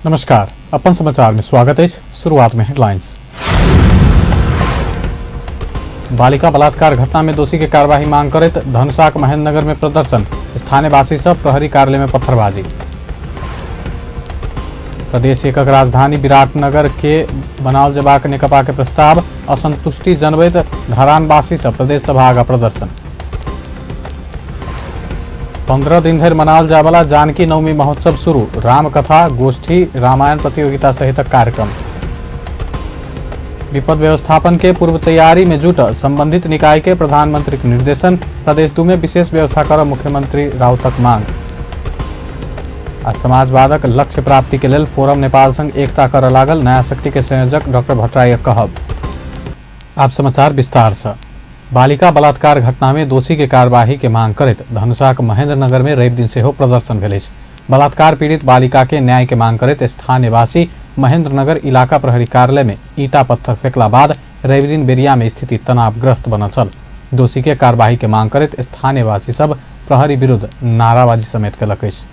नमस्कार, अपन समाचार में स्वागत है। शुरुआत में हेडलाइंस। बालिका बलात्कार घटना में दोषी के कार्यवाही मांग करैत धनुषाक महेंद्रनगर में प्रदर्शन। स्थानीयवासी सब प्रहरी कार्यालय में पत्थरबाजी। प्रदेश एकक राजधानी विराटनगर के बनाओल जेबाक नेकपा के प्रस्ताव असंतुष्टि जनबैत धरानवासी सब प्रदेश सभा आगा प्रदर्शन। 15 दिन धरि मनाओल जायवला जानकी नवमी महोत्सव शुरू। रामकथा, गोष्ठी, रामायण प्रतियोगिता सहितक कार्यक्रम। विपद व्यवस्थापन के पूर्व तैयारी में जुटल संबंधित निकाय के प्रधानमंत्री के निर्देशन। प्रदेश 2 में विशेष व्यवस्था कर मुख्यमंत्री राउतक मांग। आ समाजवादक लक्ष्य प्राप्ति के लेल फोरम नेपाल संग एकता कर लागल नया शक्ति के संयोजक डॉक्टर भट्टराई कहब। आप समाचार विस्तार से। बालिका बलात्कार घटना में दोषी के कार्यवाही के मांग करैत धनुषाक महेंद्रनगर में रवि दिन सेहो प्रदर्शन भेल अछि। बलात्कार पीड़ित बालिका के न्याय के मांग करैत स्थानीयवासी महेंद्रनगर इलाका प्रहरी कार्यालय में ईटा पत्थर फेंकला बाद रवि दिन बेरिया में स्थिति तनावग्रस्त बनल छल। दोषी के कार्यवाही के मांग करैत स्थानीयवासी सब प्रहरी विरुद्ध नाराबाजी समेत केलक अछि।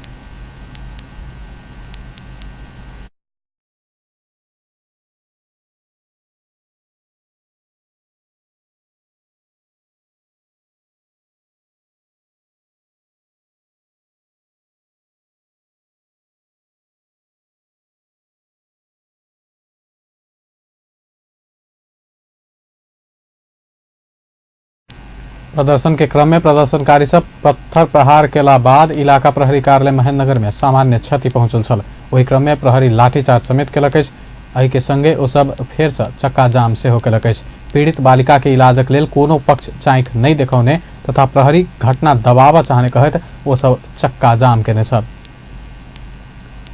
प्रदर्शन के क्रम में प्रदर्शनकारी सब पत्थर प्रहार केला बाद इलाका प्रहरी कार्यालय महेंद्रनगर में सामान्य क्षति पहुंचल छल। ओहि क्रम में प्रहरी लाठीचार्ज समेत केलक अछि। एहि के संगे ओ सब फेर से चक्का जाम सेहो केलक अछि। पीड़ित बालिका के इलाजक लेल कोनो पक्ष चाँखि नहि देखौने तथा प्रहरी घटना दबाव चाहने कहैत ओ सब चक्का जाम केने छल।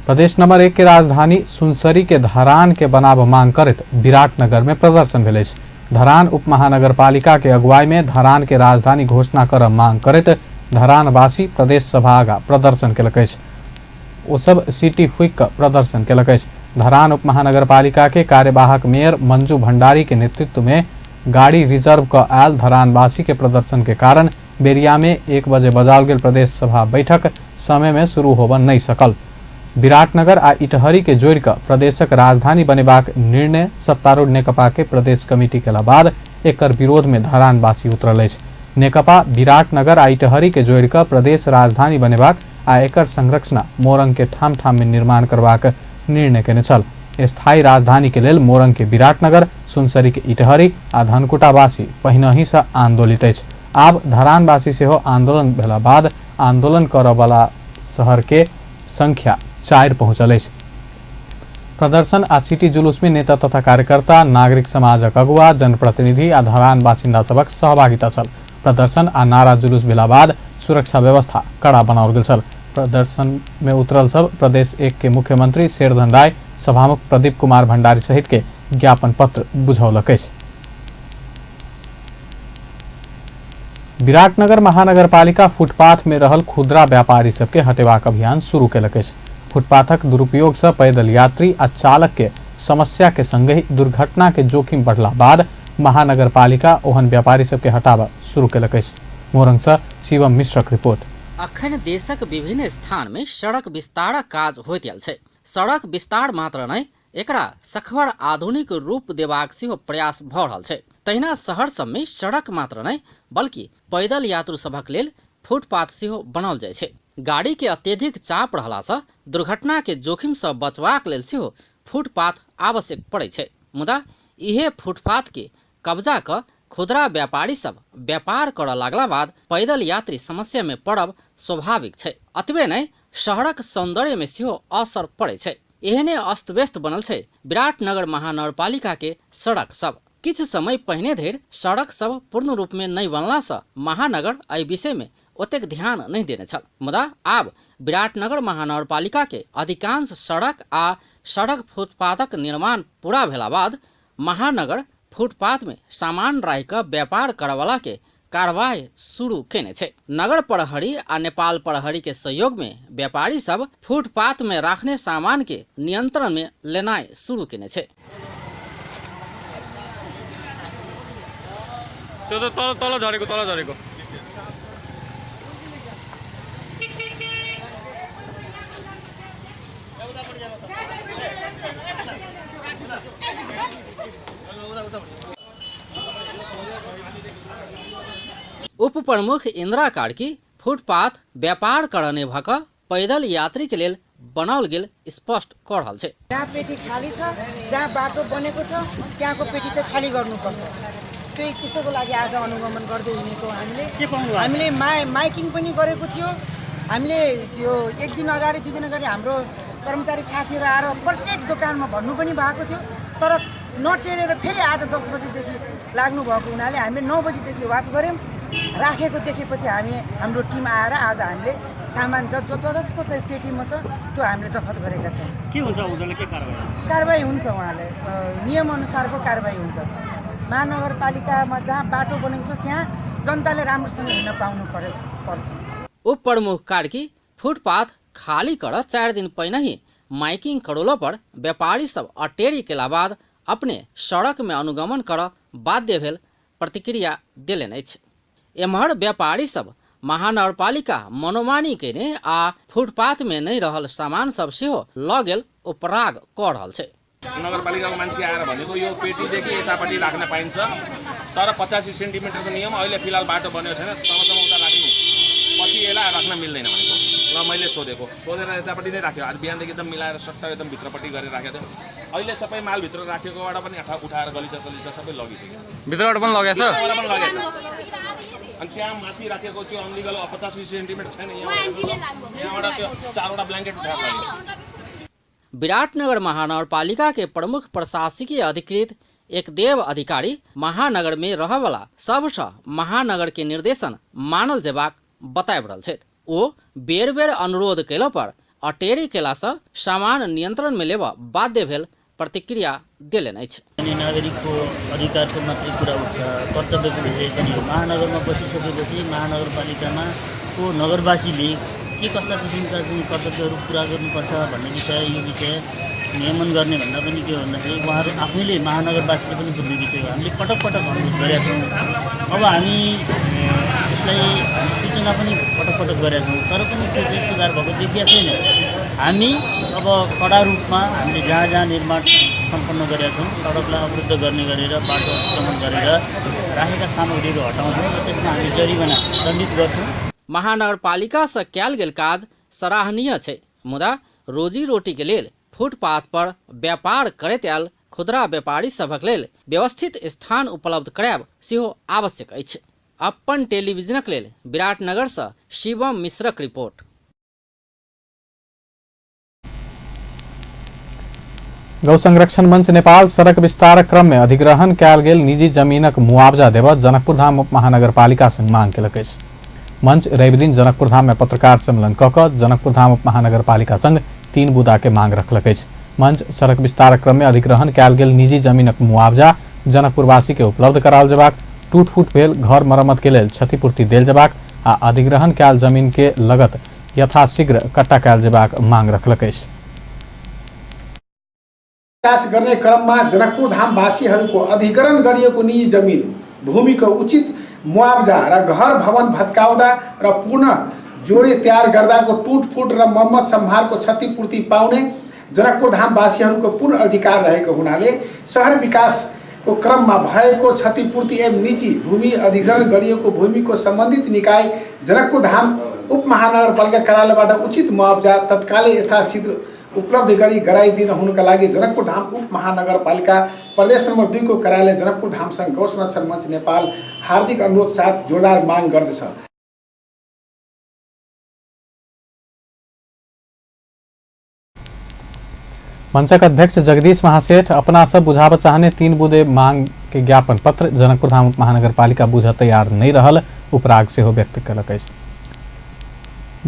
प्रदेश नंबर 1 के राजधानी सुनसरी के धरान के बनाब मांग करैत विराटनगर में प्रदर्शन भेल अछि। धरान उप महानगरपालिका के अगुवाई में धरान के राजधानी घोषणा कर मांग करैत धरानवासी प्रदेश सभा आगा प्रदर्शन केलक अछि। ओ सब सीटी फूकि कऽ प्रदर्शन केलक अछि। धरान उप महानगरपालिका के कार्यवाहक मेयर मंजू भंडारी के नेतृत्व में गाड़ी रिजर्व क आयल धरानवासी के प्रदर्शन के कारण बेरिया में 1 बजे बजाओल गेल प्रदेश सभा बैठक समय में शुरू होबऽ नहीं सकल। विराटनगर आ इटहरी के जोड़ि कऽ प्रदेशक राजधानी बनेबाक निर्णय सत्तारूढ़ नेकपा के प्रदेश कमिटी केला बाद एकर विरोध में धरानवासी उतरल अछि। नेकपा विराटनगर आ इटहरी के जोड़ि कऽ प्रदेश राजधानी बनेबाक आ एकर संरचना मोरंग के ठाम ठाम में निर्माण करबाक निर्णय केने छल। स्थायी राजधानी के लेल मोरंग के विराटनगर, सुनसरी के इटहरी आ धनकुटावासी पहिनहि से आंदोलित अछि। आब धरानवासी सेहो आंदोलन भेला बाद आंदोलन करऽवला शहर के संख्या 4 पहुंचल अछि। प्रदर्शन आ सिटी जुलूस में नेता तथा कार्यकर्ता, नागरिक समाजक अगुआ, जनप्रतिनिधि आ धरान बासिन्दा सबक सहभागिता छल। प्रदर्शन आ नारा जुलूस भेला बाद सुरक्षा व्यवस्था कड़ा बनाओल गेल छल। प्रदर्शन में उतरल सब प्रदेश 1 के मुख्यमंत्री शेरधन राय, सभामुख प्रदीप कुमार भंडारी सहित के ज्ञापन पत्र बुझौलक अछि। विराटनगर महानगरपालिका फुटपाथ में रहल खुदरा व्यापारी सबके हटेबाक अभियान शुरू केलक अछि। फुटपाथक दुरुपयोग से पैदल यात्री आ चालक के समस्या के संगहि दुर्घटना के जोखिम बढ़ला बाद महानगरपालिका ओहन व्यापारी सबके हटाबऽ शुरू केलक अछि। मोरंग से शिवम मिश्रक रिपोर्ट। अखन देशक विभिन्न स्थान में सड़क विस्तारक काज होइत आयल छै। सड़क विस्तार मात्र नहि, एकरा सखवर आधुनिक रूप देबाक सेहो प्रयास भऽ रहल छै। तहिना शहर सब में सड़क मात्र नहि बल्कि पैदल यात्रु सभक लेल फुटपाथ सेहो बनाओल जाइ छै। गाड़ी के अत्यधिक चाप रहला सँ दुर्घटना के जोखिम सँ बचबाक लेल सेहो फुटपाथ आवश्यक पड़ै छै। मुदा इहे फुटपाथ के कब्जा क खुदरा व्यापारी सब व्यापार करऽ लागला बाद पैदल यात्री समस्या में पड़ब स्वाभाविक छै। अतबे नहि, शहरक सौंदर्य में सेहो असर पड़ै छै। एहने अस्त व्यस्त बनल छै विराटनगर महानगरपालिका के सड़क सब। किछु समय पहिने धरि सड़क सब पूर्ण रूप में नहि बनला सँ महानगर एहि विषय में ओतेक ध्यान नहि देने छल। मुदा आब विराटनगर महानगरपालिका के अधिकांश सड़क आ सड़क फुटपाथक निर्माण पूरा भेला बाद महानगर फुटपाथ में सामान राखि कऽ व्यापार करऽवला के कार्रवाई शुरू केने छै। नगर प्रहरी आ नेपाल प्रहरी के सहयोग में व्यापारी सब फुटपाथ में राखने सामान के नियंत्रण में लेनाइ शुरू केने छै। त्यो त तल तल झरेको, तल झरेको। उप प्रमुख इंदिरा कार्की फुटपाथ व्यापार करने भक पैदल यात्री के लेल बनाओल गेल स्पष्ट क रहल छै। जहाँ पेटी खाली छ, जहाँ बाटो बनेको छ, त्यहाँको पेटी चाहिँ खाली गर्नुपर्छ। त्यही त्यसैको लागि आज अनुगमन गर्दै हिँडेको हामीले माइकिङ पनि गरेको थियो। हामीले यो एक दिन अगाडि दुई दिन अगाडि हाम्रो कर्मचारी साथीहरू आएर प्रत्येक दोकानमा भन्नु पनि भएको थियो, तर नटेरेर फेरि आज 10 बजीदेखि लाग्नु भएको हुनाले हामीले 9 बजीदेखि वाच गऱ्यौँ। राखेको देखेपछि हामी हाम्रो टिम आएर आज हामीले सामान जसको चाहिँ पेटीमा छ त्यो हामीले जफत गरेका छौँ। के हुन्छ उनीहरूलाई, के कारबाही? कारबाही हुन्छ, उहाँलाई नियमअनुसारको कारबाही हुन्छ। महानगरपालिकामा जहाँ बाटो बनेको छ त्यहाँ जनताले राम्रोसँग हिँड्न पाउनु पर्छ। उप प्रमुख कार्की फुटपाथ खाली कर 4 दिन पहिने माइकिंग करोलो पर व्यापारी सब अटेरी केला बाद अपने सड़क में अनुगमन कर बाध्य भेल प्रतिक्रिया देलनि अछि। एम्हर व्यापारी सब महानगरपालिका मनोमानी केने आ फुटपाथ में नहीं रहल सामान सब सेहो ल गेल उपराग क रहल छै। नगरपालिकाको मान्छे आएर भनेको यो पेटीदेखि यतापट्टि राख्न पाइन्छ, तर 85 सेन्टिमिटरको नियम अहिले फिलहाल बाटो बनेको छैन, तबसम्म उता राख्नु, पछि यसलाई राख्न मिल्दैन भनेको। ल मैले सोधेको, सोधेर यतापट्टि नै राख्यो। आज बिहानदेखि एकदम मिलाएर सट्ट एकदम भित्रपट्टि गरेर राखेको थियो। अहिले सबै माल भित्र राखेकोबाट पनि उठाएर गलिचा सलिचा सबै लगिसक्यो। भित्रबाट पनि लगेछ, भित्रबाट पनि लगेछ। अनि त्यहाँ माथि राखेको त्यो अनलिगल 85 सेन्टिमिटर छैन, यहाँबाट त्यो 4वटा ब्ल्याङ्केट उठाएर लग्यो। विराटनगर महानगरपालिका के प्रमुख प्रशासकीय अधिकृत एकदेव अधिकारी महानगर में रहवला सबसँ महानगर के निर्देशन मानल जेबाक बताबि रहल छथि। ओ बेर बेर अनुरोध केला पर अटेरी केलासँ सामान नियंत्रण में लेबऽ बाध्य भेल प्रतिक्रिया देलनि अछि। नागरिकको अधिकारको मात्रै कुरा उठ्छ, कर्तव्यको विषय पनि हो। महानगरमा बसिसकेपछि महानगरपालिकामा को नगरवासीले के कस्ता किसिमका चाहिँ कर्तव्यहरू पुरा गर्नुपर्छ भन्ने विषय, यो विषय नियमन गर्ने भन्दा पनि के हो भन्दाखेरि उहाँहरू आफैले महानगरवासीले पनि बुझ्ने विषय हो। हामीले पटक पटक अनुरोध गरेका छौँ, अब हामी त्यसलाई सूचना पनि पटक पटक गरेका छौँ, तर पनि त्यो चाहिँ सुधार भएको देखिया छैन। हामी अब कडा रूपमा हामीले जहाँ जहाँ निर्माण सम्पन्न गरेका छौँ सडकलाई अवरुद्ध गर्ने गरेर बाटो अतिक्रमण गरेर राखेका सामग्रीहरू हटाउँछौँ र त्यसमा हामी जरिवाना दण्डित गर्छौँ। महानगरपालिका से कयल गेल काज सराहनीय छै, मुदा रोजी रोटी के लेल फुटपाथ पर व्यापार करैत आयल खुदरा व्यापारी सभक लेल व्यवस्थित स्थान उपलब्ध करायब सेहो आवश्यक अछि। अपन टेलीविजनक लेल विराटनगर से शिवम मिश्रक रिपोर्ट। गौ संरक्षण मंच नेपाल सड़क विस्तार क्रम में अधिग्रहण कयल गेल निजी जमीनक मुआवजा देबऽ जनकपुरधाम उपमहानगरपालिका संग मांग केलक अछि। मंच रविदिन जनकपुरधाम में पत्रकार सम्मेलन कऽ कऽ जनकपुरधाम उपमहानगरपालिका संग 3 बुदा के मांग रखलक अछि। मंच सड़क विस्तार क्रम में अधिग्रहण कयल गेल निजी जमीनक मुआवजा जनकपुरवासी के उपलब्ध कराओल जेबाक, टूटफूट भेल घर मरम्मत के लेल क्षतिपूर्ति देल जेबाक आ अधिग्रहण कयल जमीन के लगत यथाशीघ्र कट्टा कयल जेबाक मांग रखलक अछि। विकास गर्ने क्रममा जनकपुरधामवासीहरूको अधिग्रहण गरिएको निजी जमिन भूमिको उचित मुआवजा र घर भवन भत्काउँदा र पुनः जोडे तयार गर्दाको टुटफुट र मर्मत सम्भारको क्षतिपूर्ति पाउने जनकपुरधामवासीहरूको पूर्ण अधिकार रहेको हुनाले सहर विकासको क्रममा भएको क्षतिपूर्ति एवं निजी भूमि अधिग्रहण गरिएको भूमिको सम्बन्धित निकाय जनकपुरधाम उपमहानगरपालिका कार्यालयबाट उचित मुआवजा तत्कालै यथाशीघ्र उपलब्ध गरी गराइदिन हुनुका लागि जनकपुरधाम उपमहानगरपालिका प्रदेश नम्बर 2 को कार्यालय जनकपुरधामसँग गौ संरक्षण मञ्च नेपाल हार्दिक अनुरोध साथ जोरदार माग गर्दछ। मंचक अध्यक्ष जगदीश महासेठ अपना सब बुझाबऽ चाहने 3 बुदे मांग के ज्ञापन पत्र जनकपुरधाम उपमहानगरपालिका बुझऽ तैयार नहीं रहल उपराग सेहो व्यक्त केलक अछि।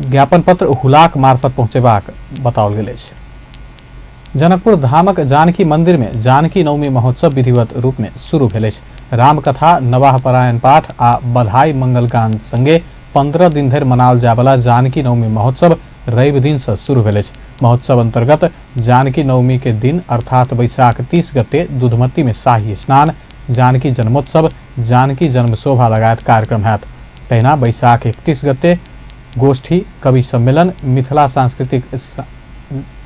ज्ञापन पत्र हुलाक मार्फत पहुँचेबाक बताओल गेल अछि। जनकपुर धामक जानकी मंदिर में जानकी नवमी महोत्सव विधिवत रूप में शुरू भेल अछि। रामकथा, नवाह परायण पाठ आ बधाई मंगलगान संगे 15 दिन धरि मनाओल जायवला जानकी नवमी महोत्सव रवि दिन से शुरू भेल अछि। महोत्सव अंतर्गत जानकी नवमी के दिन अर्थात वैशाख 30 गते दुधमती में शाही स्नान, जानकी जन्मोत्सव, जानकी जन्म शोभा लगायत कार्यक्रम हैत। तहिना वैशाख 31 गते गोष्ठी, कवि सम्मेलन, मिथिला सांस्कृतिक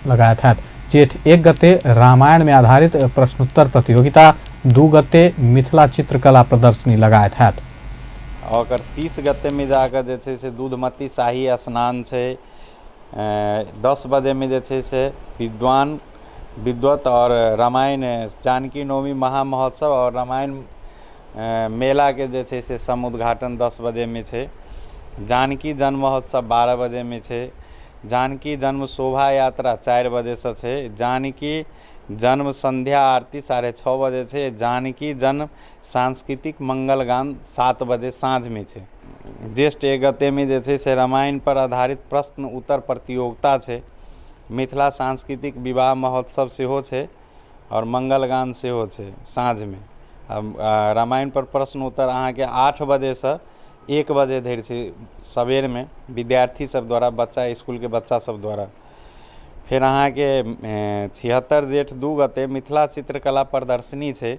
लगायत हैत। जेठ 1 गते रामायण में आधारित प्रश्नोत्तर प्रतियोगिता, 2 गते मिथिला चित्रकला प्रदर्शनी लगायत हैत। ओकर 30 गतेमे जाकऽ जे छै से दूधमती शाही स्नान छै। 10 बजेमे जे छै से विद्वान विद्वत आओर रामायण जानकी नवमी महामहोत्सव आओर रामायण मेलाके जे छै से समुद्घाटन 10 बजेमे छै। जानकी जन्म महोत्सव 12 बजेमे छै। जानकी जन्म शोभा यात्रा 4 बजेसँ छै। जानकी जन्म संध्या आरती 6:30 बजे छै। जानकी जन्म सांस्कृतिक मंगलगान 7 बजे साँझमे छै। ज्येष्ठ 1 गतेमे जे छै से रामायण पर आधारित प्रश्न उत्तर प्रतियोगिता छै। मिथिला सांस्कृतिक विवाह महोत्सव सेहो छै आओर मंगलगान सेहो छै साँझमे। रामायण पर प्रश्न उत्तर अहाँके 8 बजेसँ 1 बजे धरि छै सबेरमे, विद्यार्थी सब द्वारा, बच्चा इसकुलके बच्चा सब द्वारा। फेर अहाँके 76 जेठ 2 गते मिथिला चित्रकला प्रदर्शनी छै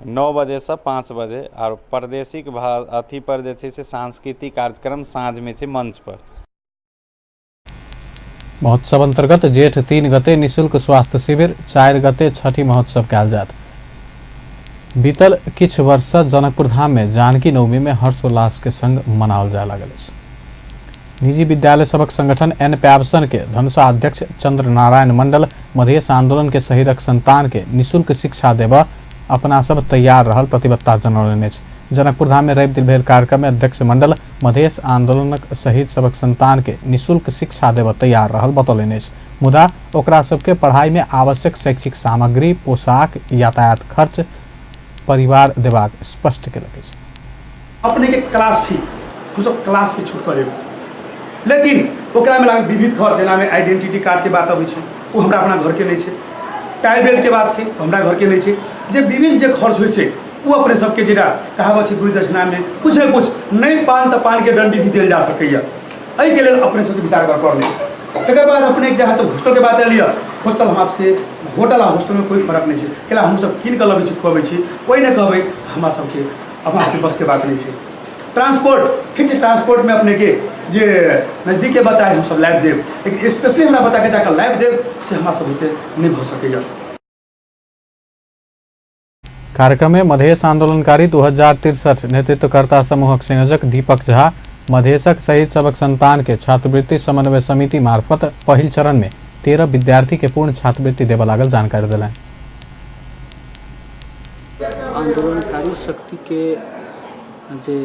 9 बजेसँ 5 बजे। आओर प्रादेशिक अथी पर जे छै से सांस्कृतिक कार्यक्रम साँझमे छै मंच पर। महोत्सव अंतर्गत जेठ 3 गते निःशुल्क स्वास्थ्य शिविर, 4 गते छठी महोत्सव कयल जायत। बीतल किछु वर्ष सँ जनकपुर धाम में जानकी नवमी में हर्षोल्लास के संग मनाओल जाय लागल अछि। निजी विद्यालय सभक संगठन एन प्याबसन के धनुषा अध्यक्ष चंद्र नारायण मंडल मधेश आंदोलन के शहीदक संतान के निःशुल्क शिक्षा देबऽ अपना सब तैयार रहल प्रतिबद्धता जनौलनि अछि। जनकपुर धाम में रवि दिन भेल कार्यक्रम में अध्यक्ष मंडल मधेश आंदोलनक शहीद सभक संतान के निःशुल्क शिक्षा देबऽ तैयार रहल बतौलनि अछि। मुदा ओकरा सबके पढ़ाई में आवश्यक शैक्षिक सामग्री, पोशाक, यातायात खर्च परिवार देबाक स्पष्ट केलक अछि। अपने के क्लास फी हमसब क्लास फी छूट कऽ देब, लेकिन ओकरामे लागल विविध खर्च, जेनामे आइडेंटिटी कार्डके बात अबै छै, ओ हमरा अपना घरके नहि छै, टाई बेल्टके बात छै, हमरा घरके नहि छै, जे विविध जे खर्च होइ छै ओ अपने सबके जेना कहावत छै गुरु दक्षिणामे किछु ने किछु नहि पान तऽ पानके डंडी भी देल जा सकैए। एहिके लेल अपने सबके विचार करऽ पड़लै। तकर बाद अपने जहाँ तक हॉस्टलके बात एलियै, हॉस्टल हमरा सबके होटल आ हॉस्टलमे कोइ फर्क नहि छै, कैला हमसब कीन कऽ लबै छी खुअबै छी, ओहि नहि कहबै हमरा सबके अपना सबके बसके बात नहि छै। ट्रांसपोर्ट ठीक छै, ट्रांसपोर्टमे अपनेके जे नजदीकके बच्चा है हमसब लाबि देब, लेकिन स्पेशली हमरा बच्चाके जाकऽ लाबि देब से हमरा सब बुते नहि भऽ सकैए। कार्यक्रम में मधेश आंदोलनकारी 2063 नेतृत्वकर्ता समूहक संयोजक दीपक झा मधेशक शहीद सबक संतान के छात्रवृत्ति समन्वय समिति मार्फत पहिल चरण में 13 विद्यार्थी के पूर्ण छात्रवृत्ति देबऽ लागल जानकारी देलनि। आंदोलनकारी शक्ति के जे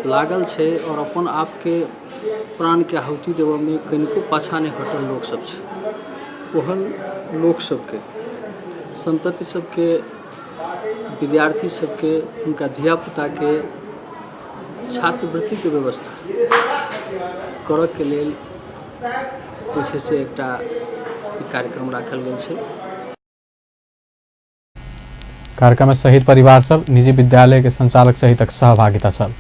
लागल छै और अपन आपके प्राण के आहुति देबऽ में कनिको पाछा नहि हटल लोक सब छै, ओहन लोक सबके संतति सबके विद्यार्थी सबके हुनका धियापुताके छात्रवृत्तिके व्यवस्था करऽके लेल जे छै से एकटा ई कार्यक्रम राखल गेल छै। कार्यक्रम में शहीद परिवार सब निजी विद्यालय के संचालक सहितक सहभागिता छल।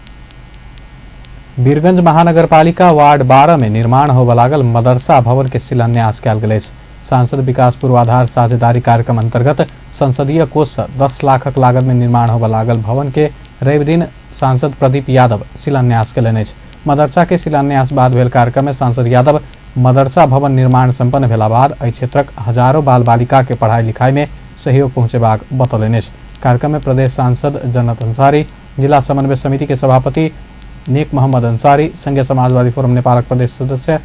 वीरगंज महानगरपालिका वार्ड 12 में निर्माण होबऽ लागल मदरसा भवन के शिलान्यास कयल गेल अछि। सांसद विकास पूर्वाधार साझेदारी कार्यक्रम अंतर्गत संसदीय कोष से 10 लाखक लागत में निर्माण होबऽ लागल भवन के रवि दिन सांसद प्रदीप यादव शिलान्यास कयलनि अछि। मदरसा के शिलान्यास बाद भेल कार्यक्रम में सांसद यादव मदरसा भवन निर्माण संपन्न भेला बाद एहि क्षेत्रक हजारों बाल बालिका के पढ़ाई लिखाई में सहयोग पहुँचेबाक बतौलनि अछि। कार्यक्रम में प्रदेश सांसद जन्नत अंसारी, जिला समन्वय समिति के सभापति नेक मोहम्मद अंसारी, संघीय समाजवादी फोरम नेपालक प्रदेश सदस्य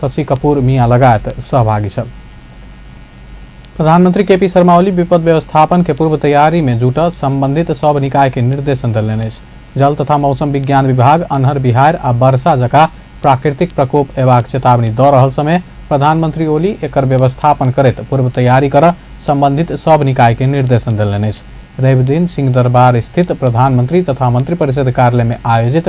शशि कपूर मियाँ लगायत सहभागी छल। प्रधानमंत्री केपी शर्मा ओली विपद व्यवस्थापन के पूर्व तैयारी में जुटल संबंधित सब निकाय के निर्देशन देलनि अछि। जल तथा मौसम विज्ञान विभाग अन्हर बिहार आ वर्षा जकाँ प्राकृतिक प्रकोप एबाक चेतावनी दऽ रहल समय प्रधानमंत्री ओली एकर व्यवस्थापन करैत पूर्व तैयारी कर संबंधित सब निकाय के निर्देशन देलनि अछि। रवि दिन सिंहदरबार स्थित प्रधानमंत्री तथा मंत्रिपरिषद कार्यालय में आयोजित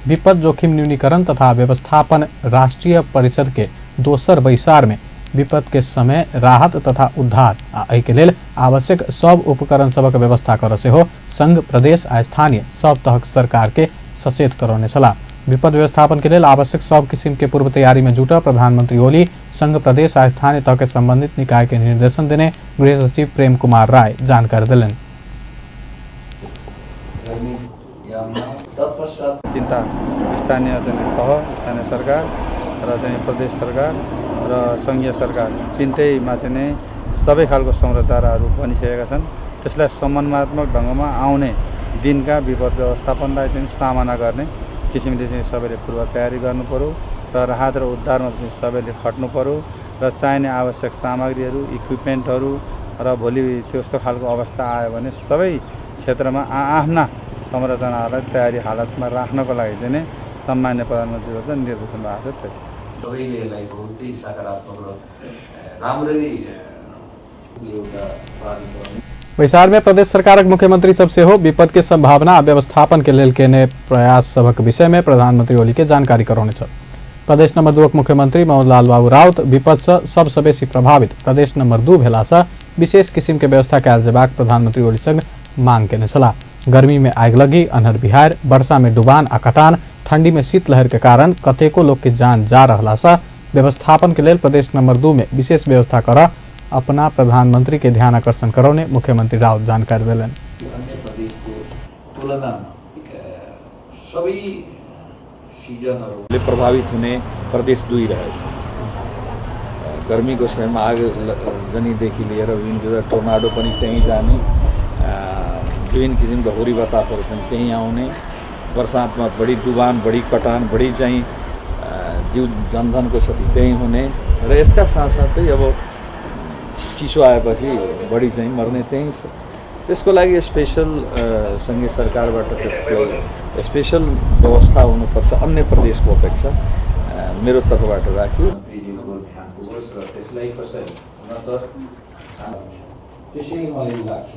विपद जोखिम न्यूनीकरण तथा व्यवस्थापन राष्ट्रीय परिषद के दोसर बैसार में विपद के समय राहत तथा उद्धार आ एहि के लेल आवश्यक सब उपकरण सबक व्यवस्था कर सेहो संघ, प्रदेश आ स्थानीय सब तहक सरकार के सचेत करौने छलाह। विपद व्यवस्थापन के लेल आवश्यक सब किसिम के पूर्व तैयारी में जुटल प्रधानमंत्री ओली संघ, प्रदेश आ स्थानीय तह के संबंधित निकाय के निर्देशन देने गृह सचिव प्रेम कुमार राय जानकारी देलनि। तिनवटा स्थानीय तह, स्थानीय सरकार र चाहिँ प्रदेश सरकार र सङ्घीय सरकार तिनटैमा चाहिँ नै सबै खालको संरचनाहरू बनिसकेका छन्। त्यसलाई समन्वयात्मक ढङ्गमा आउने दिनका विपद व्यवस्थापनलाई चाहिँ सामना गर्ने किसिमले चाहिँ सबैले पूर्व तयारी गर्नुपर्यो र राहत र उद्धारमा चाहिँ सबैले खट्नु पर्यो र चाहिने आवश्यक सामग्रीहरू, इक्विपमेन्टहरू र भोलि त्यस्तो खालको अवस्था आयो भने सबै क्षेत्रमा आआफ्ना संरचनाहरूलाई तयारी हालतमा राख्नको लागि चाहिँ सम्मान्य प्रधानमन्त्रीबाट निर्देशन भएको छ। सबैले यसलाई बहुतै सकारात्मक र राम्ररी एउटा प्राधिकरण। बैसार में प्रदेश सरकारक मुख्यमंत्री सब सेहो विपद के संभावना आ व्यवस्थापन के लेल केने प्रयास सभक विषय में प्रधानमंत्री ओली के जानकारी करौने छल। प्रदेश नंबर 2 मुख्यमंत्री मोहनलाल बाबू राउत विपद से सबसे बेसी प्रभावित प्रदेश नंबर 2 भेला से विशेष किसिम के व्यवस्था कयल जेबाक प्रधानमंत्री ओली संग मांग केने छलाह। गर्मी में आगि लगी, अन्हर बिहार, वर्षा में डुबान आ कटान, ठंडी में शीतलहर के कारण कतेको लोग के जान जा रहला से व्यवस्थापन के लेल प्रदेश नंबर 2 में विशेष व्यवस्था कर अपना प्रधानमंत्री के ध्यान आकर्षण करौने मुख्यमंत्री राउत जानकारी देलनि। अन्य प्रदेशको तुलनामा सबै सिजनहरूले प्रभावित हुने प्रदेश 2 रहेछ। गर्मीको समयमा आग जनीदेखि लिएर विभिन्न टोर्नाडो पनि त्यहीँ जाने, विभिन्न किसिमका हुरी बतासहरू पनि त्यहीँ आउने, बर्सातमा बढी डुबान, बढी कटान, बढी चाहिँ जीव जनधनको क्षति त्यहीँ हुने र यसका साथसाथै अब चिसो आएपछि बढी चाहिँ मर्ने त्यहीँ छ। त्यसको लागि स्पेसल सङ्घीय सरकारबाट त्यसलाई स्पेसल व्यवस्था हुनुपर्छ अन्य प्रदेशको अपेक्षा मेरो तर्फबाट राखियो। मन्त्रीज्यूको ध्यान पुगोस् र त्यसलाई कसरी हुन त त्यसै मलाई लाग्छ।